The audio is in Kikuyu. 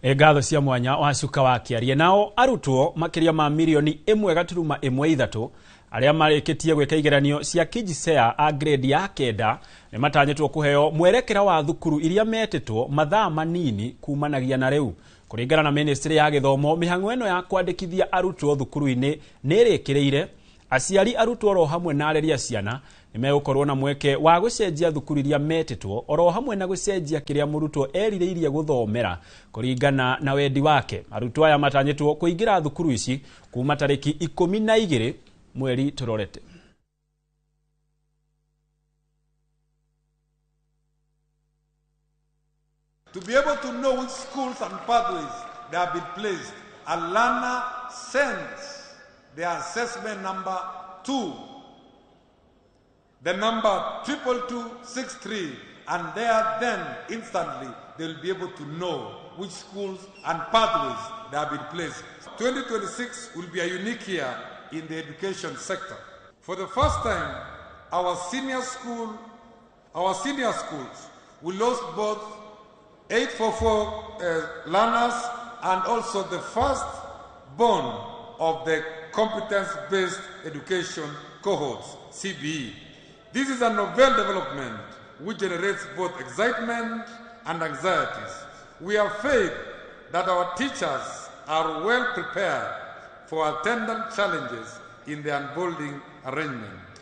Ngatho cia mwanya Wacuka wa Kĩarie. Nao arutwo makĩria ma 1.13 mirioni arĩa marĩkĩtie gwĩka igeranio cia KJSEA a grade ya 9 nĩ matanyĩtwo kũheo mwerekera wa thukuru iria metĩtwo mathaa manini kumanagia na rĩu. Kũringana na ministry ya gĩthomo, mĩhang'o ĩno ya kwandĩkithia arutwo thukuru-inĩ nĩ ĩrĩkĩrĩire. Aciari, arutwo oro hamwe na areri a ciana nĩ megũkorwo na mweke wa gũcenjia thukuru iria metĩtwo, oro hamwe na gũcenjia kĩrĩa mũrutwo erirĩirie gũthomera kũringana na wendi wake. Arutwo aya matanyĩtwo kũingĩra thukuru ici kuma tarĩki 12 mweri tũrorete. To be able to know which schools and pathways they have been placed, a learner sends their assessment number to the number 22263, and there then instantly they will be able to know which schools and pathways they have been placed. 2026 will be a unique year in the education sector. For the first time, our senior schools will host both 844 learners and also the first born of the competence-based education cohorts, CBE. This is a novel development which generates both excitement and anxieties. We have faith that our teachers are well prepared for attendant challenges in the unfolding arrangement.